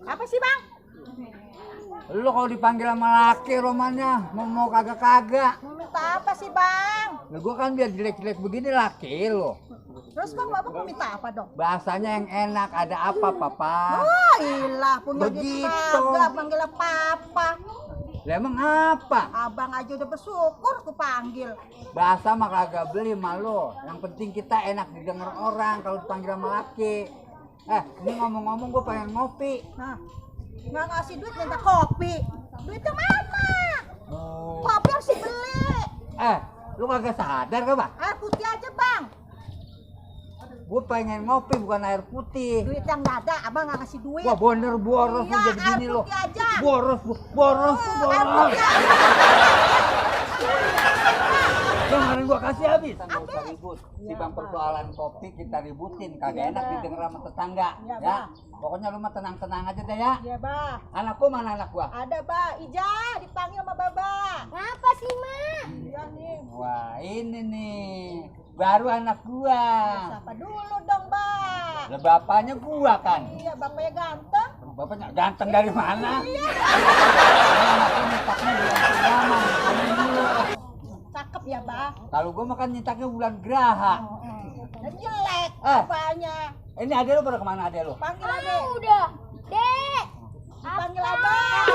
Apa sih, Bang? Lu kalau dipanggil sama laki romanya mau kagak-kagak. Mau minta apa sih, Bang? Nah, gua kan biar jelek-jelek begini laki lo. Terus Bang, Bapak mau minta apa dong? Bahasanya yang enak, ada apa, Papa? Oh, ilah, punya Begitu. kagak panggil Papa. Lah emang apa? Abang aja udah bersyukur aku panggil. Bahasa mah kagak beli malu. Yang penting kita enak didengar orang kalau dipanggil sama laki. Ini ngomong-ngomong gua pengen ngopi. Nah, nggak ngasih duit minta kopi. Duitnya mana? Oh. Kopi harus dibeli. Lu kagak sadar gak, Bang? Air putih aja, Bang. Gue pengen ngopi bukan air putih. Duit yang nggak ada, abang nggak ngasih duit. Wah bener boros Iya, lu jadi gini air lo. putih aja. Boros. Air putih aja. Kemarin gua kasih habis. Nggak usah ribut. Si bang persoalan kopi kita ributin. Kagak enak didengar sama tetangga. Iya, Ya. Bang. Pokoknya lu mah tenang-tenang aja deh ya. Iya, Bah. Anakku mana anak gua? Ada, Bah. Ija dipanggil sama Baba. Kenapa sih, Mak? Iya nih. Wah ini nih. Baru anak gua. Siapa dulu dong, Bah? Lah bapaknya gua kan. Iya, bapaknya ganteng. Bapaknya ganteng dari mana? Iya. Anakku nyetaknya bulan purnama. Cakep ya, Bah. Kalau gua makan nyetaknya bulan Graha. Dan jelek Eh. apanya. Ini adek lu pada kemana adek lu? Panggil adek. Udah. Dek. Panggil abang.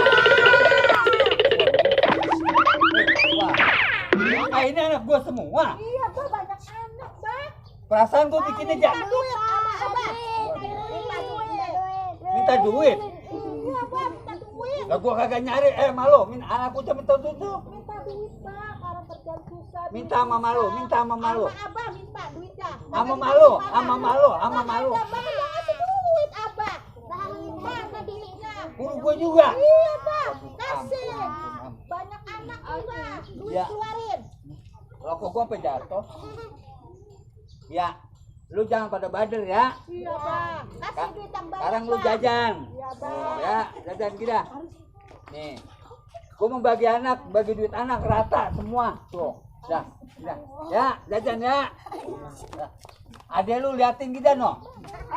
Wah. Ini anak gua semua. Iya, Bah, banyak anak, Bah. Perasaan gua bikin aja. Minta duit sama abang. Minta duit. Minta duit. Iya, Bah, minta duit. Lah gua kagak nyari. Malu, anak gua minta duit tuh. Minta duit, Bah. Kalau kerjaan susah. Minta sama malu, minta sama malu. Sama abang minta duitnya. Sama malu, sama malu, sama malu. Abang yang ngasih duit, abang. Mana duitnya? Guru gua juga. Iya, Bah. Kasih. Banyak anak juga. Duit Ya. keluarin. Rokok gua sampai jatuh. Ya, lu jangan pada bader ya. Iya, Bah. Kasih duit yang banyak. Sekarang lu Bah. jajan. Iya, Bah. Ya, jajan kita. Nih. Gua mau bagi anak, bagi duit anak rata semua. Tuh. Dah. Ya, jajan ya. Adek lu liatin kita no.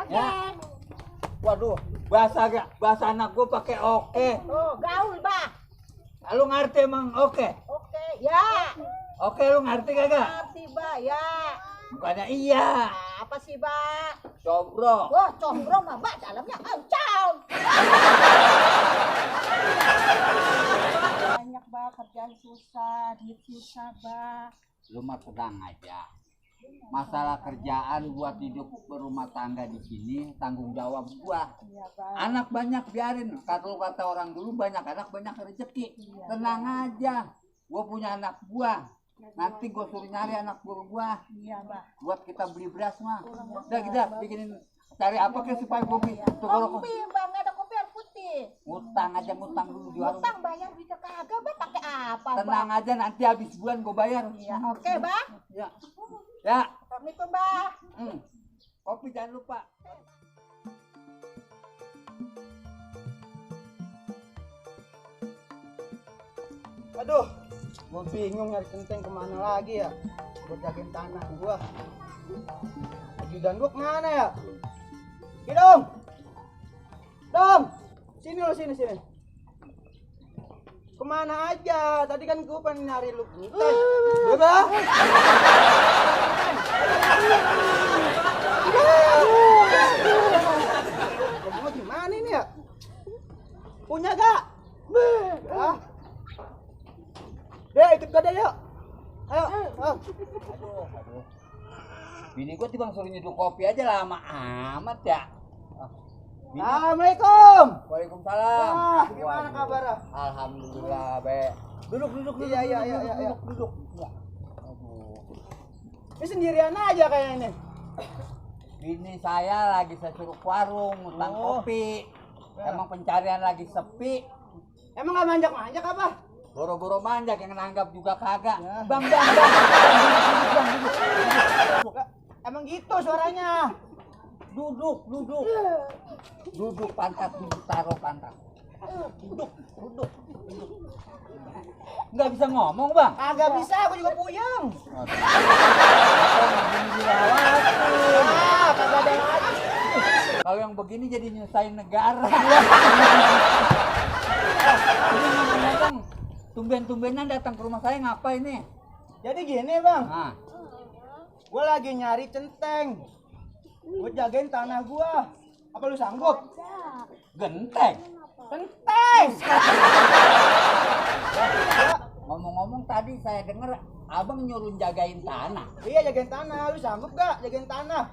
Ya. Waduh, bahasa anak gua pakai oke. Oh, gaul, Bah. Lu ngerti emang oke? Oke, ya. Oke lu ngerti kagak? Ngerti, Bah, ya. Bukannya iya. Apa sih, Bah? Combro. Wah, combro mah, Bah, dalamnya ancam. Banyak, Bah, kerjaan susah, duit susah, Bah. Lu mah tenang aja. Masalah kerjaan buat hidup berumah tangga di sini tanggung jawab gua. Iya, Bah. Anak banyak biarin. Kata orang dulu banyak anak banyak rezeki. Tenang aja. Gua punya anak gua. Nanti gua suruh nyari anak gua. Iya, Bah. Buat kita beli beras mah. Udah kita bikinin cari apa ke supaya gua beli. Tuh kalau Kopi, Bang, ada kopi air putih. ngutang aja ngutang dulu di warung. Utang bayar duitnya kagak, Bah, pakai apa, Bah? Tenang aja nanti habis bulan gua bayar. Iya, oke, Bah. Ya. Ya. Assalamualaikum, Bah. Kopi jangan lupa. Aduh, gua bingung nyari centeng kemana lagi ya buat jagain tanah gua. Ajudan gua kemana ya? Dong, Dong, sini lo sini. Kemana aja? Tadi kan gua pengen nyari lu. Udah. Kamu gimana ini ya? Punya gak? Ah. Deh, ikut gua deh yuk. Ayo. Aduh. Bini gua timbang suruh nyeduh kopi aja lama amat ya. Assalamualaikum. Waalaikumsalam. Wah, gimana kabarnya? Alhamdulillah, be. Duduk. Iya. Duduk. Ya. Aduh. Ini sendirian aja kayak ini. Bini saya lagi saya suruh ke warung ngutang kopi. Emang pencarian lagi sepi. Emang gak manjak-manjak apa? Boro-boro manjak yang nanggap juga kagak. Ya. Bang. Emang gitu suaranya. Duduk. Duduk pantat, duduk taruh pantat. Duduk. Nggak bisa ngomong, Bang. Agak bisa, aku juga puyeng. Begini dirawat. Kagak ada lagi. Kalau yang begini jadi nyusahin negara. Ini ngomong-ngomong, tumben-tumbenan datang ke rumah saya ngapain nih? Jadi gini bang, Nah, gue lagi nyari centeng buat jagain tanah gua. Apa lu sanggup? genteng. Centeng! Ngomong-ngomong tadi saya dengar abang nyuruh jagain tanah. Iya jagain tanah, lu sanggup gak jagain tanah?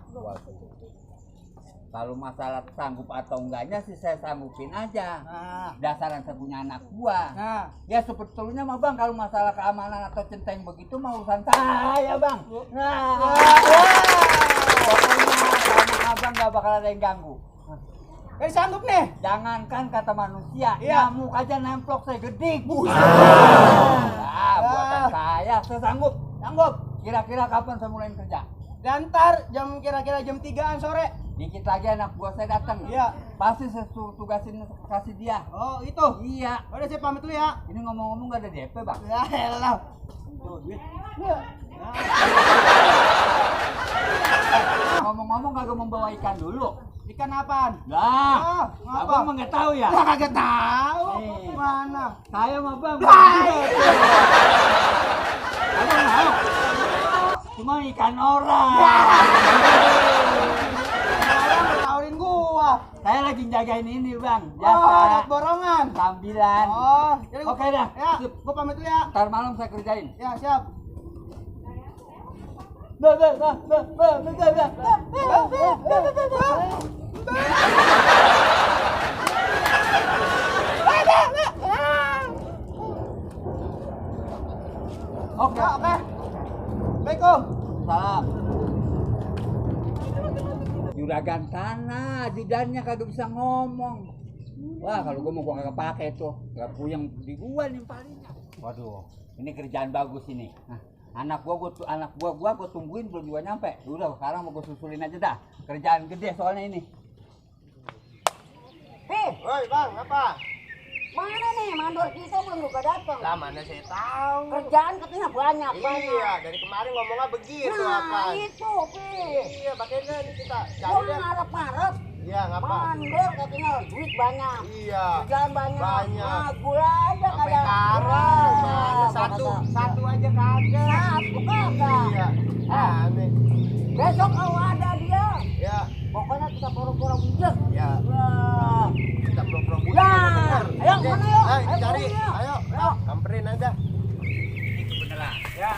Kalau masalah sanggup atau enggaknya sih saya sanggupin aja. Nah, Dasaran saya punya anak gua. nah, Ya sebetulnya mah bang, kalau masalah keamanan atau centeng begitu mah urusan saya bang. Nah, pokoknya sama abang gak bakal ada yang ganggu. sanggup nih. Jangankan kata manusia, Iya. nyamuk aja nemplok saya gedik. Nah, buatan saya sanggup. Sanggup. Kira-kira kapan saya mulai kerja? Dan ntar kira-kira jam 3-an sore. Dikit lagi anak gua saya datang. Iya. Pasti saya suruh tugasin kasih dia. Oh itu. Iya. Udah saya pamit dulu ya. Ini ngomong-ngomong gak ada DP bang. Ya elah. Tuh duit. Ngomong-ngomong kagak membawa ikan dulu. Ikan apaan? Lah, ngapa? abang mah nggak tahu ya. Gua kagak tahu. Nih. Mana? Saya mah bang. Hai. Abang mau. Cuma ikan orang. Orang tawarin gua. Saya lagi jagain ini bang. Oh, Jasa. anak borongan. Sambilan. Oh, jadi Oke dah. Ya, Sip. gua pamit dulu ya. Ntar malam saya kerjain. Ya, siap. Oke. Oke. Assalamualaikum. Salam. Juragan tanah, judannya kagak bisa ngomong. Wah, kalau gua kagak pakai tuh. Gak puyeng di gua nih palingnya. Waduh, ini kerjaan bagus ini. Nah, anak gua tungguin belum juga nyampe. Udah, sekarang mau gua susulin aja dah. Kerjaan gede soalnya ini. Woi, Bang, apa? Mana nih mandor kita belum juga datang. Lah mana saya tahu. Kerjaan katanya banyak. Iya, dari kemarin ngomongnya begitu Nah apa? itu Pi. Iya, makanya nih kita Gua cari deh. ngarep-ngarep. Iya, ngapa? Mandor katanya duit banyak. Iya. Kerjaan banyak. Banyak. Nah, gula aja Sampai kagak. karang, Wah, mana satu aja kagak. Satu kagak. Iya. Ah. Aneh. Besok kalau ada dia, Ya, pokoknya kita pura-pura bujuk. ya. Wah. Kita pura-pura buta. Nah, ayo, Oke. mana yuk? Ayo, Ayo, cari. yuk. Ayo, Ayo. samperin aja. Itu beneran. Ya.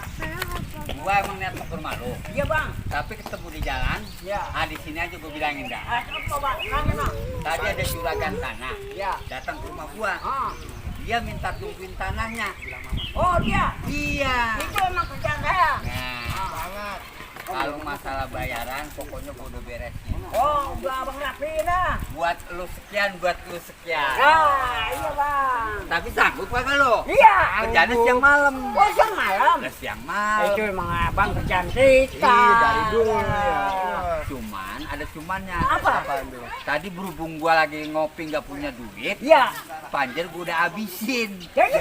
Gua emang niat mau ke rumah lu. Iya bang. Tapi ketemu di jalan. Ya. Ah, di sini aja gua bilangin dah. Coba, nanya nak. Tadi ada juragan tanah. Ya. Datang ke rumah gua. Ah. Dia minta tungguin tanahnya. Oh dia, Iya. itu emang kerjaan saya. Nah, Banget. kalau masalah bayaran pokoknya gua udah beresin. Oh, udah abang rapiin dah. Buat lu sekian, buat lu sekian. Nah, iya bang. Tapi sanggup kagak lo? Iya. Kerjanya siang malam. Oh, siang malam. Udah siang malam. Itu emang abang kerjaan kita. Iya, dari dulu ya. Cuman ada cumannya. Apa? Tuh? Tadi berhubung gua lagi ngopi nggak punya duit, Iya. panjer gua udah habisin. Jadi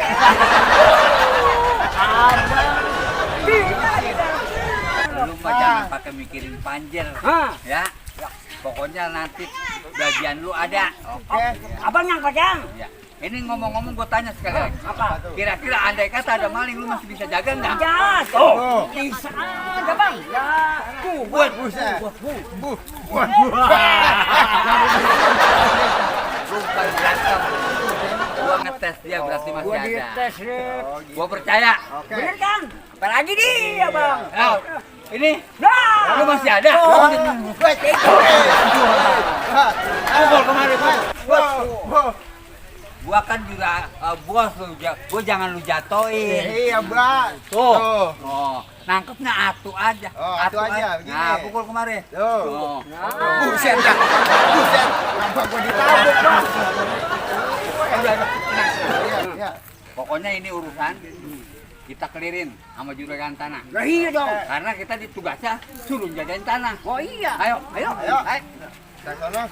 abang. Bisa tidak. Lu mah jangan pakai mikirin panjer. Hah? Ya. Pokoknya nanti bagian lu ada. Oke. Abang yang kerjaan. Ya. Ini ngomong-ngomong gue tanya sekali lagi. Apa? Kira-kira andai kata ada maling lu masih bisa jaga nggak? Ya, tuh. Bisa aja bang. Ya. Buat Buset. lu paling berantem. Gua ngetes dia berarti masih Gua ada. dites deh. Gua percaya. Oke. Bener kan? Apalagi dia bang. Nah, ini Nah. lu masih ada. Pukul kemarin. Gua kan juga bos lu, gua jangan lu jatoin. Iya, Bang. Tuh. Tuh. Oh, nangkepnya atu aja. Oh, atu aja, begini. Nah, pukul kemarin. Tuh. Oh. Buset dah. Buset. Kenapa gua ditabuk, Bang? Udah, tenang. Iya, iya. Pokoknya ini urusan kita clearin sama juragan tanah. Ya iya dong. Karena kita ditugasnya suruh jagain tanah. Oh iya. Ayo, ayo, Ayo. ayo. Kita sono.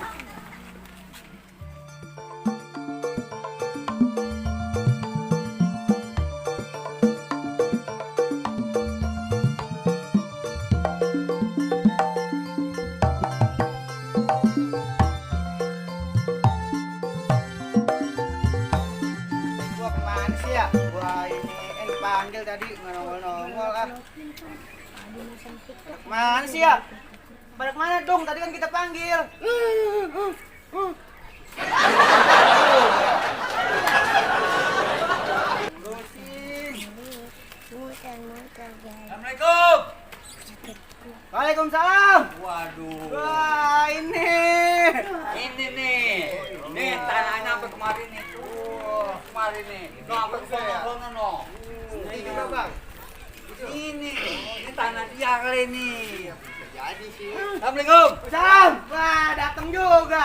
panggil tadi nggak nongol ah. Mana sih ya? Pada kemana dong? Tadi kan kita panggil. Assalamualaikum. Waalaikumsalam. Waduh. Wah ini. Ini nih. Nih tanahnya sampai kemarin nih. Kemarin nih. No, sampai ke sono no. Ini juga bang. Ini tanah dia kali ini. Jadi sih. Assalamualaikum. Salam. Wah datang juga.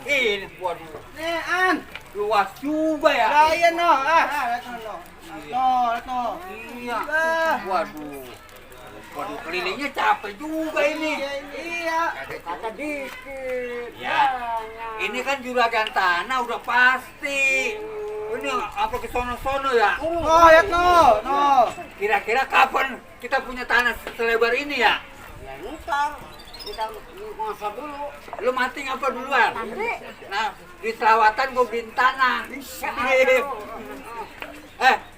Ini waduh. Nih An. Luas juga ya. Raya no. Lihat no. Lihat no. Iya. Waduh. Waduh kelilingnya capek juga ini. Iya. Kata dikit. Ya. Ini kan juragan tanah udah pasti. Ini apa ke sono-sono ya? Oh lihat no. Kira-kira kapan kita punya tanah selebar ini ya? Ya ntar kita ngasa dulu. Lu mati apa duluan? Nah, di selawatan gua beliin tanah.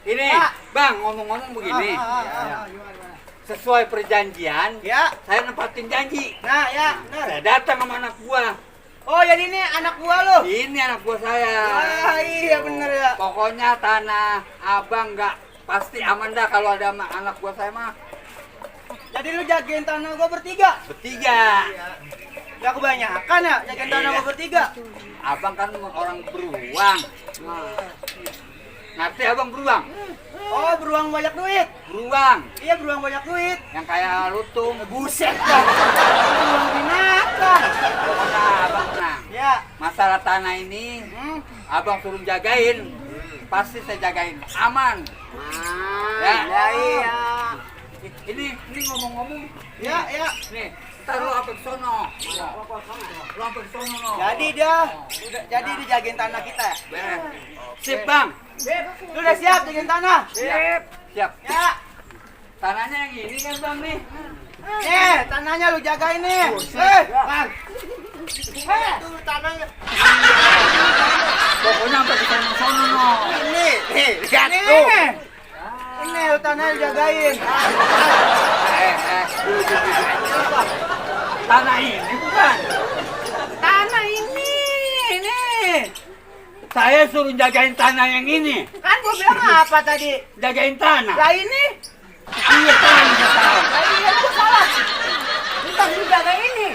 Ini, Bang, ngomong-ngomong begini. Sesuai perjanjian, Ya. saya nempatin janji. Nah ya. Benar. Saya datang sama anak gua. Oh jadi ini anak gua lo. Ini anak gua saya. Ah iya bener ya. Pokoknya tanah abang nggak pasti aman dah kalau ada anak gua saya mah. Jadi lu jagain tanah gua bertiga. Bertiga. Gak kebanyakan ya jagain tanah gua bertiga. Abang kan orang beruang. Nanti abang beruang. Oh beruang banyak duit. Beruang. Iya beruang banyak duit. Yang kayak lutung. Buset dah. Beruang binatang. Pokoknya abang tenang. Ya. Masalah tanah ini, abang suruh jagain. Pasti saya jagain. Aman. Ya. iya. Ini ngomong-ngomong. Ya. Nih, ntar lu apa ke sono? Lu apa ke sono no? Jadi dia udah jagain tanah kita ya. Beres. Sip, Bang. Lu udah siap jagain tanah? Siap. Siap. Ya. Tanahnya yang ini kan, Bang nih. Nih, tanahnya lu jagain nih. Bang. Itu tanahnya. Pokoknya sampai ke sono no. Lihat tuh. Ini lu tanahnya lu jagain. Tanah ini bukan. Tanah ini. Saya suruh jagain tanah yang ini. Kan gua bilang apa tadi? Jagain tanah. Lah ini. Iya tanah saya tahu. Lah iya gua salah. Bukan lu jaga ini.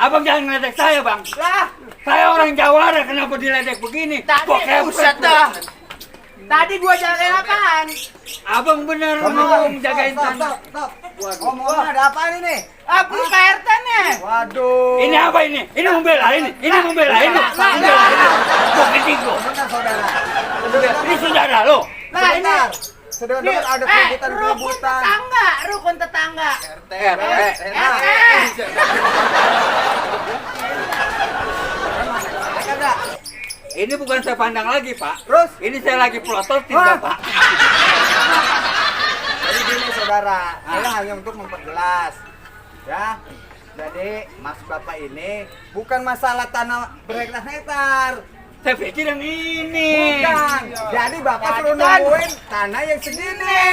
Abang jangan ngeledek saya, Bang. Lah, Saya orang Jawara, kenapa diledek begini? tadi Kok kepret buset lu? dah. Tadi gua jagain apaan? Abang bener ngomong jagain tanah. Ngomongnya ada apa ini? Ah, belum Pak RT nih. Waduh. Ini apa ini? Ini membela ini. Ini membela ini. Membela ini. Kok gede gua? Ini saudara lo. Nah, ini Sudah dengar ada rukun tetangga. Ini bukan saya pandang lagi, Pak. Terus? Ini saya lagi pelototin, Bapak. Jadi gini saudara, saya hanya untuk memperjelas ya. Jadi mas bapak ini bukan masalah tanah berhektar-hektar. Saya pikir yang ini. Bukan. Jadi bapak suruh Bukan. nungguin tanah yang segini.